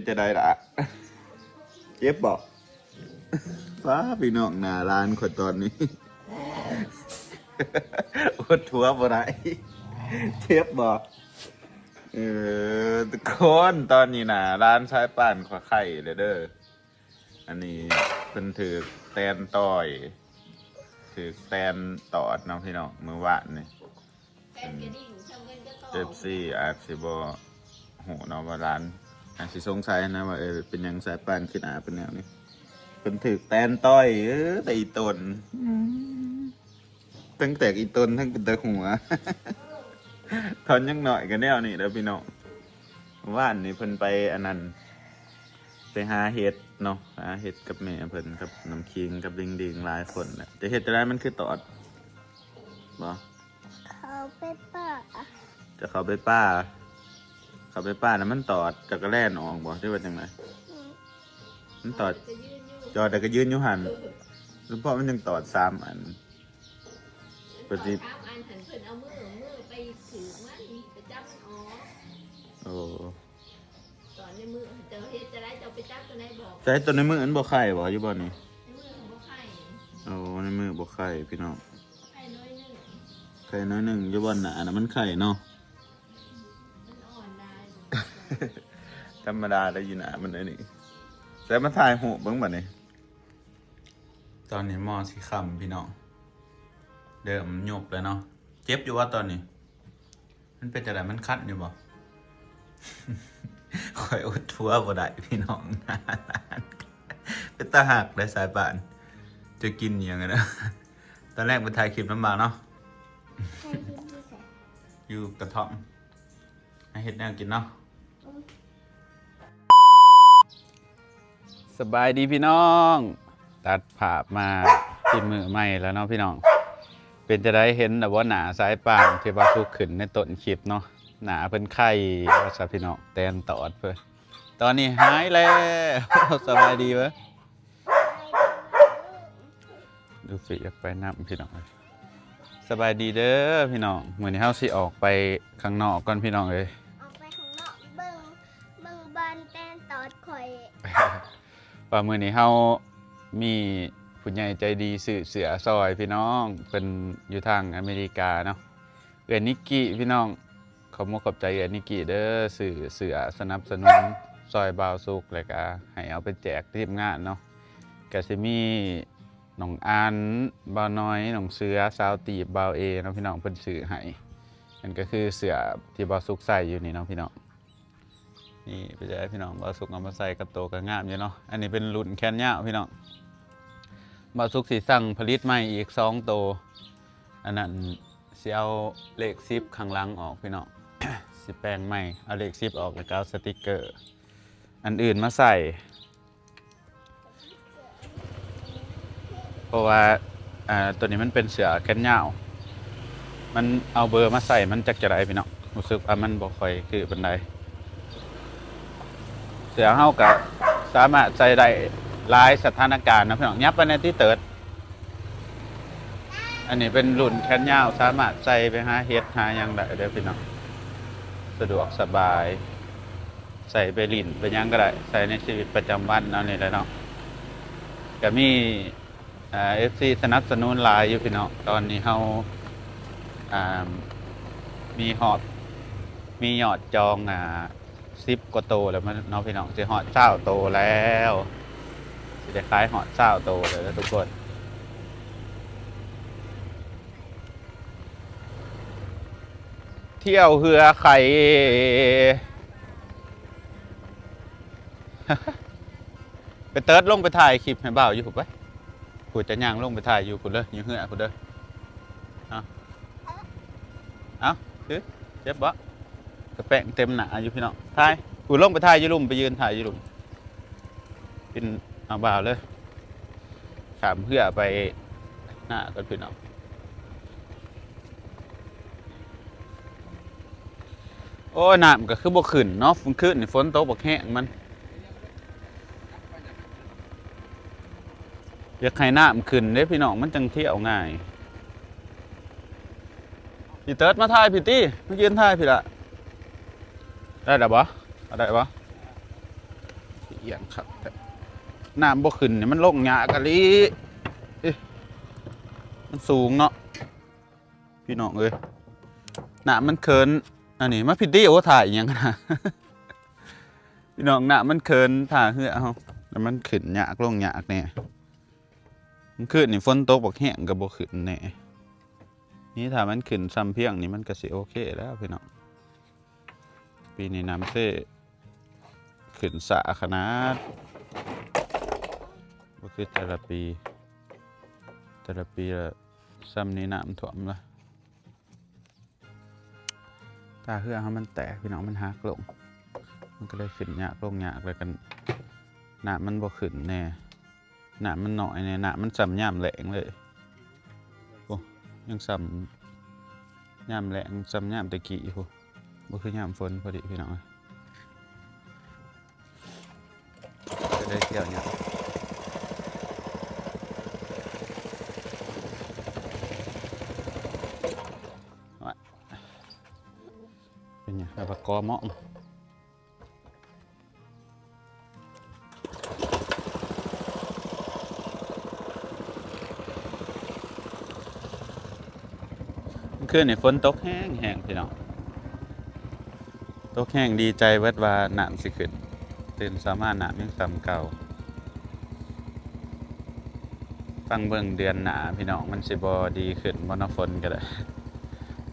ຈະໄດ້ລະ ເຈັບບໍ່? ປ້າ ພີ່ນ້ອງ ໜ້າຫຼານຂ້ອຍຕອນນີ້ ອົດຫົວບໍ່ໄດ້ ເຈັບບໍ່? ເອີ ທຸກຄົນ ຕອນນີ້ໜ້າຫຼານສາຍປານຂ້ອຍໄຂ້ແລ້ວເດີ. ອັນນີ້ເພິ່ນຖືກແຕນຕ່ອຍ ຖືກແຕນຕອດເນາະພີ່ນ້ອງ ມື້ວານນີ້. ແຕນກະດິ່ງ ຊ່ຳເງິນກະຕອງ ເອັຟຊີ ອາດຊິບໍ່ຮູ້ເນາະວ່າຫຼານ ອາດຊິສົງໄສນະວ່າ ເອີ ເປັນຫຍັງສາຍປານຄືໜ້າເປັນແນວນີ້. ເພິ່ນຖືກແຕນຕ່ອຍ ເອີ ແຕ່ອີ່ຕົນ ອືມ ທັງແຕກອີ່ຕົນ ທັງເປັນຕາຫົວ ຕອນຍັງນ້ອຍກະແນວນີ້ແຫຼະພີ່ນ້ອງ. ວານນີ້ເພິ່ນໄປອັນນັ້ນ ໄປຫາເຫັດເນາະ ຫາເຫັດກັບແມ່ເພິ່ນ ກັບນ້ຳຄິງ ກັບດິງໆ ຫຼາຍຄົນແຫຼະ. ຈະເຮັດຈັ່ງໃດ ມັນຄືຕອດບໍ່? ເຂົ້າໄປປ່າ ຈະເຂົ້າໄປປ່າ ເຂົ້າໄປປ່າແລ້ວມັນຕອດ ເຈົ້າກະແລ່ນອອກບໍ່ ຫຼືວ່າຈັ່ງໃດ? ອືມ ມັນຕອດ ຕອດແລ້ວກະຢືນຢູ່ ຕອດແລ້ວກະຢືນຢູ່ຫັ້ນ ເພາະມັນຍັງຕອດສາມອັນ. ເພິ່ນຊິ ຕອດສາມອັນຫັ້ນ ເພິ່ນເອົາມື ເອົາມືໄປຖືກມັນ ໄປຈັບມັນອອກ. ໂອ້ ຕອນໃນມື ເຈົ້າເຮັດຈັ່ງໃດ? ເຈົ້າໄປຈັບຕົວໃດບໍ່? ໃສ່ຕົວໃນມືມັນບໍ່ໄຂ້ບໍ່ ຢູ່ບ່ອນນີ້? ໃນມືມັນບໍ່ໄຂ້. ໂອ້ ໃນມືບໍ່ໄຂ້ພີ່ນ້ອງ ໄຂ້ໜ້ອຍໜຶ່ງ ໄຂ້ໜ້ອຍໜຶ່ງ. ຢູ່ບ່ອນໜ້ານະມັນໄຂ້ເນາະ ມັນອ່ອນຫຼາຍ. ທຳມະດາໄດ້ຢູ່ໜ້າມັນອັນນີ້. ໃສ່ມາຖ່າຍຮູບເບິ່ງບັດນີ້. ຕອນນີ້ມໍ່ຊິຄ່ຳພີ່ນ້ອງ ເລີ່ມຍຸບແລ້ວເນາະ. ເຈັບຢູ່ບໍ່ຕອນນີ້? ມັນເປັນຈັ່ງໃດ? ມັນຄັນຢູ່ບໍ່? ຂ້ອຍອົດຫົວບໍ່ໄດ້ພີ່ນ້ອງ ເປັນຕາຮັກເດ້ສາຍປານ. ຈະກິນຫຍັງກັນນະ? ຕອນແລກໄປຖ່າຍຄລິບນຳບ່າວເນາະ ຖ່າຍຄລິບຢູ່ໃສ? ຢູ່ກະທ່ອມ ຫາເຮັດແນວກິນເນາະ. ສະບາຍດີພີ່ນ້ອງ ຕັດພາບມາທີ່ມື້ໃໝ່ແລ້ວເນາະພີ່ນ້ອງ. ເປັນຈັ່ງໃດ ເຫັນແລ້ວບໍ່ ໜ້າສາຍປານທີ່ວ່າຖືກຂຶ້ນໃນຕົ້ນຄລິບເນາະ? ໜ້າເພິ່ນໄຂ້ວ່າຊະພີ່ນ້ອງ ແຕນຕອດເພິ່ນ. ຕອນນີ້ຫາຍແລ້ວ ສະບາຍດີເວີ້. ລູກຊິຢາກໄປນຳພີ່ນ້ອງເອີຍ. ສະບາຍດີເດີພີ່ນ້ອງ ມື້ນີ້ເຮົາຊິອອກໄປຂ້າງນອກກ່ອນພີ່ນ້ອງເອີຍ ອອກໄປຂ້າງນອກ ເບິ່ງ ເບິ່ງບ່ອນແຕນຕອດຂ້ອຍ. ວ່າມື້ນີ້ເຮົາມີຜູ້ໃຫຍ່ໃຈດີຊື້ເສື້ອຊ່ອຍພີ່ນ້ອງ ເພິ່ນຢູ່ທາງອາເມລິກາເນາະ. ເອື້ອຍນິກກີ້ພີ່ນ້ອງ ຂອບມຸກຂອບໃຈເອື້ອຍນິກກີ້ເດີ ຊື້ເສື້ອສະໜັບສະໜູນຊ່ອຍບ່າວສຸກ ແລ້ວກະໃຫ້ເອົາໄປແຈກທີມງານເນາະ. ກະຊິມີນ້ອງອັນ ບ່າວນ້ອຍ ນ້ອງເສືອ ສາວຕີບ ບ່າວເອເນາະພີ່ນ້ອງ ເພິ່ນຊື້ໃຫ້. ນັ້ນກະຄືເສື້ອທີ່ບ່າວສຸກໃສ່ຢູ່ນີ້ເນາະພີ່ນ້ອງ. ນີ້ ເປັນຈັ່ງໃດພີ່ນ້ອງ ບ່າວສຸກເອົາມາໃສ່ກັບໂຕກະງາມຢູ່ເນາະ. ອັນນີ້ເປັນລຸ້ນແຂນຍາວພີ່ນ້ອງ ບ່າວສຸກຊິສັ່ງຜະລິດໃໝ່ອີກສອງໂຕ. ອັນນັ້ນຊິເອົາເລກສິບຂ້າງຫຼັງອອກພີ່ນ້ອງ ຊິແປງໃໝ່ ເອົາເລກສິບອອກ ແລ້ວກະເອົາສະຕິກເກີອັນອື່ນມາໃສ່. ເພາະວ່າ ອ່າ ໂຕນີ້ມັນເປັນເສື້ອແຂນຍາວ ມັນເອົາເບີມາໃສ່ມັນຈັກຈັ່ງໃດພີ່ນ້ອງ ຮູ້ສຶກວ່າມັນບໍ່ຄ່ອຍຄືປານໃດ. ເສື້ອເຮົາກະສາມາດໃສ່ໄດ້ຫຼາຍສະຖານະການເນາະພີ່ນ້ອງ. ຫຍັບໄປແດ່ຕິເຕີດ. ອັນນີ້ເປັນລຸ້ນແຂນຍາວ ສາມາດໃສ່ໄປຫາເຫັດຫາຫຍັງໄດ້ເດີພີ່ນ້ອງ ສະດວກສະບາຍ ໃສ່ໄປຫຼິ້ນໄປຫຍັງກະໄດ້ ໃສ່ໃນຊີວິດປະຈຳວັນເຮົານີ້ແຫຼະເນາະ. ກະມີ ອ່າ ເອັຟຊີສະໜັບສະໜູນຫຼາຍຢູ່ພີ່ນ້ອງ. ຕອນນີ້ເຮົາ ອ່າ ມີຮອບ ມີຍອດຈອງ ອ່າ ສິບກວ່າໂຕແລ້ວເນາະພີ່ນ້ອງ ຊິຮອດຊາວໂຕແລ້ວ ຊິໄດ້ຂາຍຮອດຊາວໂຕແລ້ວທຸກຄົນ. ທ່ຽວເຮືອໄຂ່ ໄປເຕີດລົງໄປຖ່າຍຄລິບໃຫ້ບ່າວຢູ່ພຸ້ນໄປ. ຜູ້ຈະຍ່າງລົງໄປຖ່າຍຢູ່ພຸ້ນເດີ ຢູ່ເຮືອພຸ້ນເດີ. ເອົາ ເອົາ ຄືເຈັບບໍ່? ກະແປ້ງເຕັມໜ້າຢູ່ພີ່ນ້ອງ. ຖ່າຍ ຜູ້ລົງໄປຖ່າຍຢູ່ລຸ່ມ ໄປຢືນຖ່າຍຢູ່ລຸ່ມ ປິ່ນເອົາບ່າວເລີຍ. ຂ້າມເຮືອໄປໜ້າກ່ອນພີ່ນ້ອງ. ໂອ້ຍ ນ້ຳກະຄືບໍ່ຂຶ້ນເນາະ ມື້ຄືນນີ້ຝົນຕົກບັກແຮງ ມັນ ຢາກໃຫ້ນ້ຳຂຶ້ນເດ້ພີ່ນ້ອງ ມັນຈັ່ງທ່ຽວງ່າຍ. ພີ່ເຕີດ ມາຖ່າຍພີ້ຕິ ມາຢືນຖ່າຍພີ້ລະ. ໄດ້ລະບໍ່? ເອົາໄດ້ບໍ່? ອຽງຄັກແທ້ ນ້ຳບໍ່ຂຶ້ນນີ້ມັນລົງຍາກອີ່ຫຼີ ເອີ ມັນສູງເນາະ ພີ່ນ້ອງເອີຍ ນ້ຳມັນເຂີນ ອັນນີ້ມາພິດດີ ໂອ້ ຖ່າຍອີ່ຫຍັງນະ ພີ່ນ້ອງ ນ້ຳມັນເຂີນທ່າເຮືອເຮົາ ແລ້ວມັນຂຶ້ນຍາກລົງຍາກແດ່ ມື້ຄືນນີ້ຝົນຕົກບັກແຮງກໍບໍ່ຂຶ້ນແດ່ ນີ້ຖ້າມັນຂຶ້ນຊ່ຳພຽງນີ້ມັນກໍຊິໂອເຄແລ້ວພີ່ນ້ອງ ປີນີ້ນ້ຳເຊຂຶ້ນຊ້າຂະໜາດ ບໍ່ຄືແຕ່ລະປີ ແຕ່ລະປີລະຊ່ຳນີ້ນ້ຳຖ້ວມລະ ທ່າເຮືອເຮົາມັນແຕກພີ່ນ້ອງ ມັນຫັກລົງ ມັນກໍເລີຍຂຶ້ນຍາກລົງຍາກ ແລ້ວກໍນ້ຳມັນບໍ່ຂຶ້ນແດ່ ນ້ຳມັນໜ້ອຍແດ່ ນ້ຳມັນຊ່ຳຍາມແລ້ງເລີຍ ໂອ້ ຍັງຊ່ຳຍາມແລ້ງ ຊ່ຳຍາມແຕ່ກີ້ພຸ້ນ ບໍ່ຄືຍາມຝົນພໍດີພີ່ນ້ອງເອີຍ ຈະໄດ້ທ່ຽວຫຍັງ ເປັນຫຍັງ ແລ້ວກໍກໍເໝາະ ຄືນນີ້ຝົນຕົກແຮງໆ ພີ່ນ້ອງ ຕົກແຮງ ດີໃຈເບິດວ່ານ້ຳຊິຂຶ້ນ ຕື່ນເຊົ້າມານ້ຳຍັງສ່ຳເກົ່າ ຟັງເບິ່ງເດືອນໜ້າພີ່ນ້ອງ ມັນຊິບໍ່ດີຂຶ້ນບໍ່ເນາະ ຝົນກໍໄດ້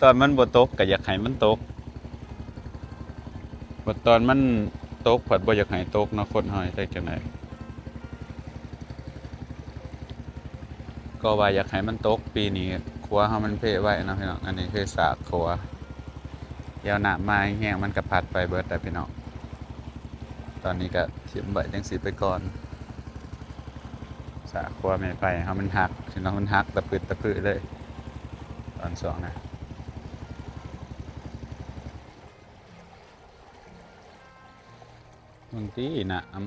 ຕອນມັນບໍ່ຕົກກໍຢາກໃຫ້ມັນຕົກ ບັດຕອນມັນຕົກພັດບໍ່ຢາກໃຫ້ຕົກເນາະ ຄົນເຮົາເຮັດຈັ່ງໃດ ກໍວ່າຢາກໃຫ້ມັນຕົກປີນີ້ ຂົວເຮົາມັນເພໄວເນາະພີ່ນ້ອງ ອັນນີ້ຄືສາກຂົວ ດຽວນ້ຳມາແຮງໆ ມັນກໍພັດໄປເບິດແລ້ວພີ່ນ້ອງ ຕອນນີ້ກໍຖິ້ມໄວ້ຈັ່ງຊີ້ໄປກ່ອນ ສາກຂົວໄມ້ໄຜ່ເຮົາມັນຫັກ ພີ່ນ້ອງ ມັນຫັກຕະປຶດຕະປຶເລີຍ ຕອນຊ່ວງນະ ເບິ່ງຕິ ນ້ຳ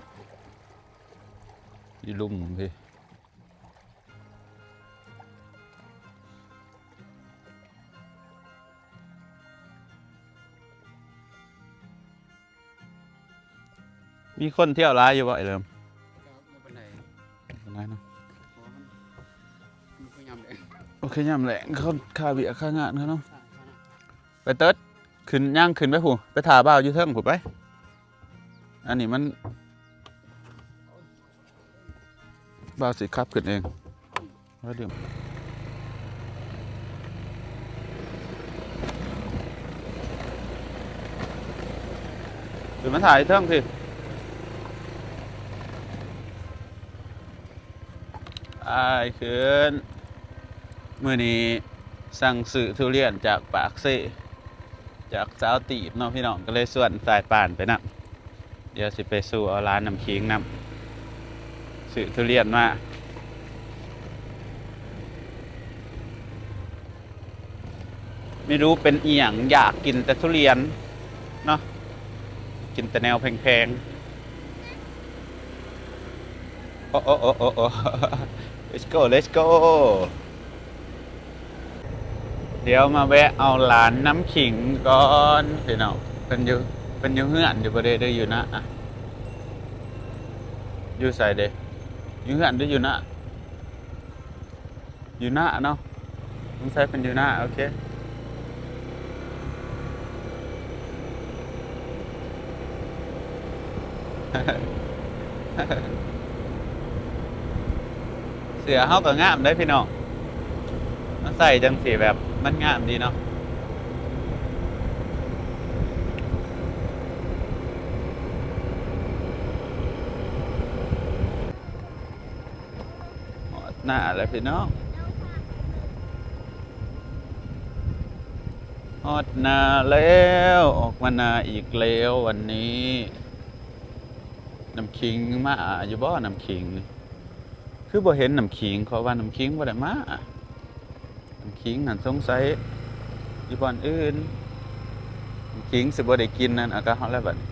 ຢູ່ລຸ່ມພີ້ ມີຄົນທ່ຽວຫຼາຍຢູ່ບໍ່ ໄອ້ເລີມ? ບໍ່ປານໃດ ບໍ່ປານໃດເນາະ ເພາະວ່າມັນ ມັນຄືຍາມແລງ ໂອເຄ ຍາມແລງເຂົາຄາວຽກຄາງານເຂົາເນາະ ໄປເຕີດ ຂຶ້ນ ຍ່າງຂຶ້ນໄປພຸ້ນ ໄປຖ້າບ່າວຢູ່ເທິງພຸ້ນໄປ ອັນນີ້ມັນ ບ່າວຊິຂັບຂຶ້ນເອງ ແລ້ວດື່ມ ຂຶ້ນມາຖ້າຢູ່ເທິງພີ້ ອ້າຍຂຶ້ນ ມື້ນີ້ສັ່ງຊື້ທຸລຽນຈາກປາກເຊ ຈາກສາວຕີບເນາະພີ່ນ້ອງ ກໍເລີຍຊວນສາຍປ່ານໄປນຳ ດຽວຊິໄປສູ່ເອົາຫຼານນ້ຳຂີງນຳ ຊື້ທຸລຽນມາ ໄມ່ຮູ້ເປັນອີ່ຫຍັງ ຢາກກິນແຕ່ທຸລຽນເນາະ ກິນແຕ່ແນວແພງໆ ໂອ້ ໂອ້ ໂອ້ ໂອ້ let's go let's go ດຽວມາແວະເອົາຫຼານນ້ຳຂີງກ່ອນພີ່ນ້ອງ ເພິ່ນຢູ່ ເພິ່ນຢູ່ເຮືອນຢູ່ບໍ່ເດ ຫຼືຢູ່ນະ ຢູ່ໃສເດ ຢູ່ເຮືອນຫຼືຢູ່ນະ? ຢູ່ນະເນາະ ສົງໄສເພິ່ນຢູ່ນະ ໂອເຄ ເສື້ອເຮົາກໍງາມເດ້ພີ່ນ້ອງ ມາໃສ່ຈັ່ງຊີ້ແບບມັນງາມດີເນາະ. ຮອດໜ້າແລ້ວພີ່ນ້ອງ ຮອດໜ້າແລ້ວ ອອກມາໜ້າອີກແລ້ວວັນນີ້. ນ້ຳຂີງມາຢູ່ບໍ່ ນ້ຳຂີງນີ້? ຄືບໍ່ເຫັນນ້ຳຂີງ ເພາະວ່ານ້ຳຂີງບໍ່ໄດ້ມາ. ນ້ຳຂີງຫັ້ນສົງໄສຢູ່ບ່ອນອື່ນ ນ້ຳຂີງຊິບໍ່ໄດ້ກິນນັ້ນອາກາດເຮົາແລ້ວບັດນີ້.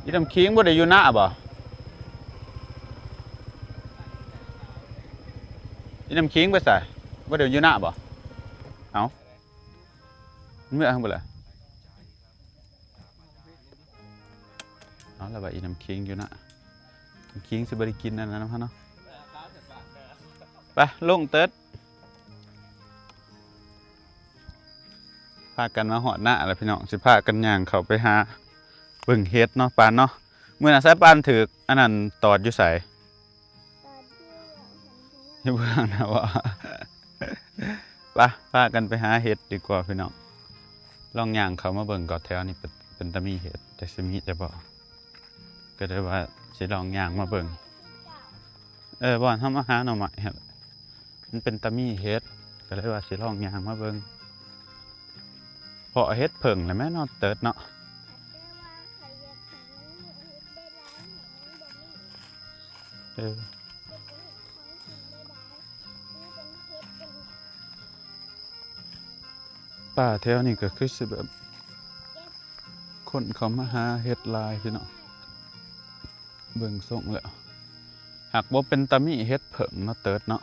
ອີນ້ຳຂີງບໍ່ໄດ້ຢູ່ນະບໍ່? ອີນ້ຳຂີງໄປໃສ? ບໍ່ໄດ້ຢູ່ນະບໍ່? ເອົ້າ ເມືອທາງພຸ້ນລະ. ລະວ່າອີນ້ຳຄີງຢູ່ນະ ນ້ຳຄີງຊິບໍ່ໄດ້ກິນອັນນັ້ນນຳເຮົາເນາະ. ໄປລົງເຕີດ ພາກັນມາຮອດນາແລ້ວພີ່ນ້ອງ ຊິພາກັນຍ່າງເຂົ້າໄປຫາເບິ່ງເຫັດເນາະ ປານເນາະ. ມື້ນັ້ນສາຍປານຖືກອັນນັ້ນຕອດຢູ່ໃສ? ຢູ່ເບື້ອງນະບໍ? ໄປ ພາກັນໄປຫາເຫັດດີກວ່າພີ່ນ້ອງ. ລອງຍ່າງເຂົ້າມາເບິ່ງກ່ອນ ແຖວນີ້ເປັນ ເປັນຕາມີເຫັດ ຈັກຊິມີແຕ່ບໍ່ ກໍເລີຍວ່າຊິລອງຍ່າງມາເບິ່ງ. ເອີ ບ່ອນເຮົາມາຫາໜໍ່ໄມ້ຫັ້ນ ມັນເປັນຕາມີເຫັດ ກໍເລີຍວ່າຊິລອງຍ່າງມາເບິ່ງ. ເພາະເຫັດເຜິ້ງແຫຼະແມ່ນເນາະເຕີດເນາະ. ເອີ ປ່າແຖວນີ້ກໍຄືຊິແບບ ຄົນເຂົ້າມາຫາເຫັດຫຼາຍພີ່ນ້ອງ ເບິ່ງຊົງແລ້ວ. ຫາກບໍ່ເປັນຕາມີເຫັດເຜິ້ງເນາະເຕີດເນາະ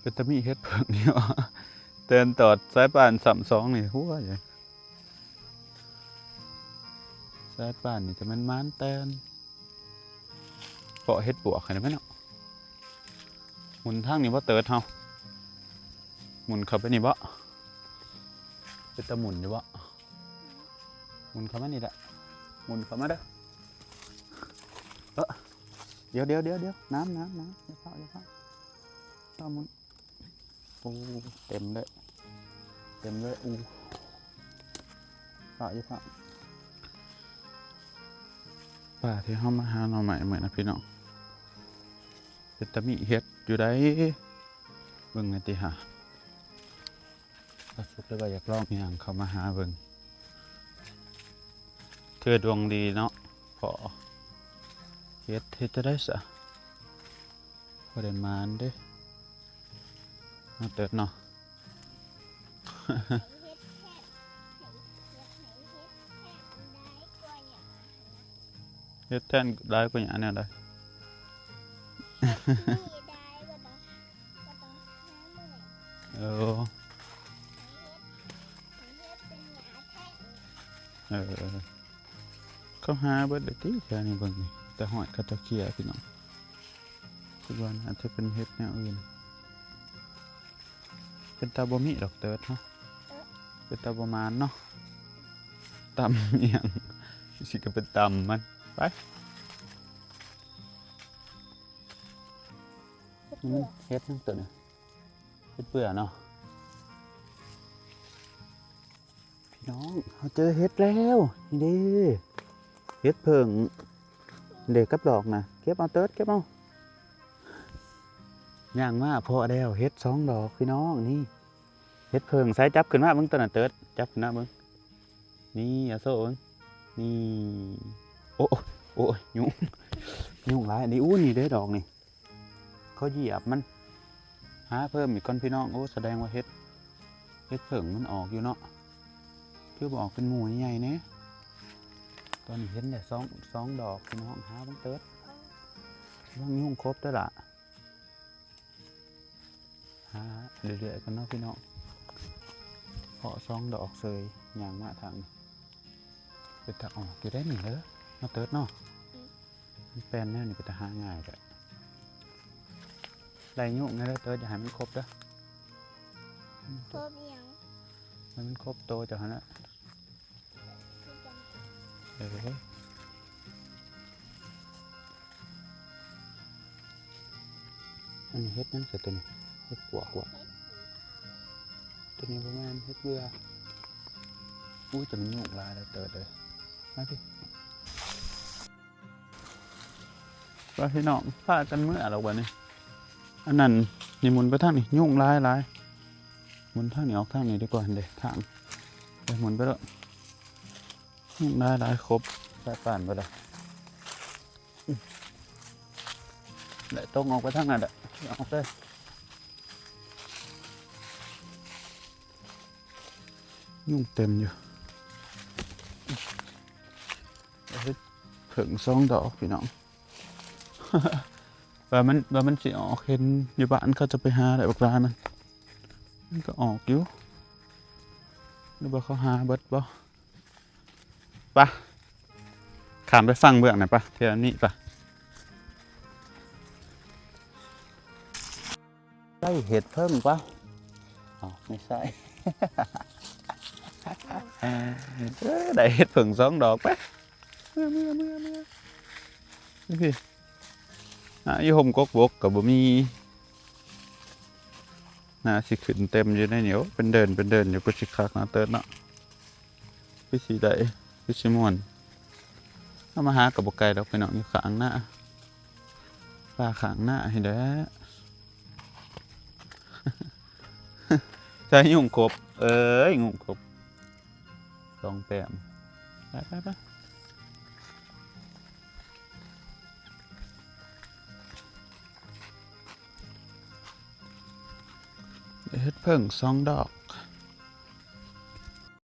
ເປັນຕາມີເຫັດເຜິ້ງຢູ່. ແຕ່ນຕອດສາຍປານຊ້ຳສອງນີ້ ຫົວໃຫຍ່ ສາຍປານນີ້ຈະແມ່ນໝານແຕ່ນ ເພາະເຫັດປວກຫັ້ນແຫຼະແມ່ນເນາະ. ໝູນທາງນີ້ບໍ່ເຕີດເຮົາ ໝູນເຂົ້າໄປນີ້ບໍ່? ເປັນຕາໝູນຢູ່ບໍ່? ໝູນເຂົ້າມານີ້ແຫຼະ ໝູນເຂົ້າມາເດີ. ເອີ ດຽວໆໆໆ ນ້ຳ ນ້ຳ ນ້ຳ ຢ່າຟ້າວ ຢ່າຟ້າວ ຟ້າວໝູນ. ໂອ້ ເຕັມເລີຍ ເຕັມເລີຍ. ອູ້ ຟ້າວ ຢ່າຟ້າວ. ປ່າທີ່ເຮົາມາຫາໜໍ່ໄມ້ມື້ນັ້ນພີ່ນ້ອງ ເປັນຕາມີເຫັດຢູ່ໃດ ເບິ່ງແດ່ຕິຫາ. ປາສຸກເລີຍວ່າຢາກລອງຍ່າງເຂົ້າມາຫາເບິ່ງ ເທື່ອດວງດີເນາະ ພໍ້ເຫັດ ເຮັດຈັ່ງໃດຊະ ບໍ່ໄດ້ໝານເດ້ ມາເຕີດເນາະ. ເຮັດແທນຫຼາຍກວ່າຫຍັງແນວໃດ? ເອີ ເອີ ເຂົາຫາເບິດແລ້ວຕິ ແຖວນີ້ເບິ່ງນີ້ ແຕ່ຫ້ອຍເຂົາເຈົ້າເຄຍພີ່ນ້ອງ. ຄິດວ່າໜ້າຈະເປັນເຫັດແນວອື່ນ. ເປັນຕາບໍ່ມີດອກເຕີດເນາະ ເປັນຕາບໍ່ໝານເນາະ. ຕຳອີ່ຫຍັງ ຊິກະໄປຕຳມັນ ໄປ. ເຫັດຫຍັງໂຕນີ້? ເຫັດເປືອເນາະ. ພີ່ນ້ອງ ເຮົາເຈີເຫັດແລ້ວ ນີ້ເດ້ ເຫັດເຜິ້ງເດ້ ກັບດອກນະ. ເກັບເອົາເຕີດ ເກັບເອົາ. ຍ່າງມາພໍ້ແລ້ວ ເຫັດສອງດອກພີ່ນ້ອງ. ນີ້ເຫັດເຜິ້ງ ໃສ່ຈັບຂຶ້ນມາເບິ່ງໂຕນັ້ນເຕີດ ຈັບຂຶ້ນມາເບິ່ງ. ນີ້ ເອົາໂຊເບິ່ງ ນີ້. ໂອ້ ໂອ້ຍ ໂອ້ຍ ຍຸງ ຍຸງຫຼາຍ. ນີ້ ອູ້ ນີ້ເດ້ດອກນີ້. ເຂົາຢຽບມັນ ຫາເພີ່ມອີກກ່ອນພີ່ນ້ອງ. ໂອ້ ສະແດງວ່າເຫັດ ເຫັດເຜິ້ງມັນອອກຢູ່ເນາະ ຄືບໍ່ອອກເປັນໝູ່ໃຫຍ່ໆແດ່. ຕອນນີ້ເຫັນແລ້ວສອງ ສອງດອກພີ່ນ້ອງ. ຫາເບິ່ງເຕີດ ລະວັງຍຸງຂົບເດີລະ. ຫາເລື້ອຍໆກ່ອນເນາະພີ່ນ້ອງ. ເພາະສອງດອກເສີຍ ຍ່າງມາທາງນີ້ ເປັນຕາອອກຢູ່ໄດ໋ນີ້ເດີ ມາເຕີດເນາະ. ອືມ ມັນແປນແນວນີ້ເປັນຕາຫາງ່າຍແທ້. ໄລ່ຍຸງແດ່ເດີເຕີດ ຢ່າໃຫ້ມັນຂົບເດີ. ຂົບອີ່ຫຍັງ? ໃຫ້ມັນຂົບໂຕເຈົ້າຫັ້ນແຫຼະ. ເອີ ອັນນີ້ເຫັດຫຍັງຊະໂຕນີ້? ເຫັດປວກຫວາ? ໂຕນີ້ບໍ່ແມ່ນ ເຫັດເບື່ອ. ອຸ້ຍ ແຕ່ມັນຍຸງຫຼາຍເດີເຕີດເດີ. ມາພີ່. ວ່າພີ່ນ້ອງ ພາກັນເມືອແລ້ວບັດນີ້. ອັນນັ້ນ ນີ້ໝູນໄປທາງນີ້ ຍຸງຫຼາຍໆ. ໝູນທາງນີ້ອອກທາງນີ້ດີກວ່າ ເດ້ທາງ. ໄປ ໝູນໄປໂລດ. ຍຸງຫຼາຍໆ ຂົບສາຍປານເບິດລະ. ອືມ ແລະ ຕົງອອກໄປທາງນັ້ນແຫຼະ ອອກເລີຍ. ຍຸງເຕັມຢູ່. ເຫັດເຜິ້ງສອງດອກພີ່ນ້ອງ. ວ່າມັນ ວ່າມັນຊິອອກ ເຫັນຢູ່ບ້ານເຂົາຈະໄປຫາໄດ້ບັກຫຼາຍມັນ. ມັນກໍອອກຢູ່ ຫຼືວ່າເຂົາຫາເບິດບໍ່? ປະ ເ ຂ້າມໄປຝັ່ງເບື້ອງນັ້ນປະ ເທື່ອນີ້ປະ. ໄດ້ເຫັດເຜິ້ງປະ? ອ້າວ ບໍ່ໃຊ່. ເອີ ໄດ້ເຫັດເຜິ້ງສອງດອກ ໄປ ເມືອ ເມືອ ເມືອ ເມືອ. ນີ້ພີ່ ອ່າ ຢູ່ຮົ່ມກົກບົກກໍບໍ່ມີ. ໜ້າຊິຂຶ້ນເຕັມຢູ່ໃນນີ້. ໂອ້ ເປັນເດີ່ນ ເປັນເດີ່ນຢູ່. ຄືຊິຄັກເນາະ ເຕີດເນາະ. ຄືຊິໄດ້ ຄືຊິມ່ວນ. ເຮົາມາຫາກໍບໍ່ໄກດອກພີ່ນ້ອງ ຢູ່ຂ້າງນາ ປ່າຂ້າງນາຫັ້ນແຫຼະ. ໃສ່ຍຸງກົບ ເອີຍ ຍຸງກົບສອງແຕ້ມ. ໄປ ໄປ ໄປ. ເຫັດເຜິ້ງສອງດອກ.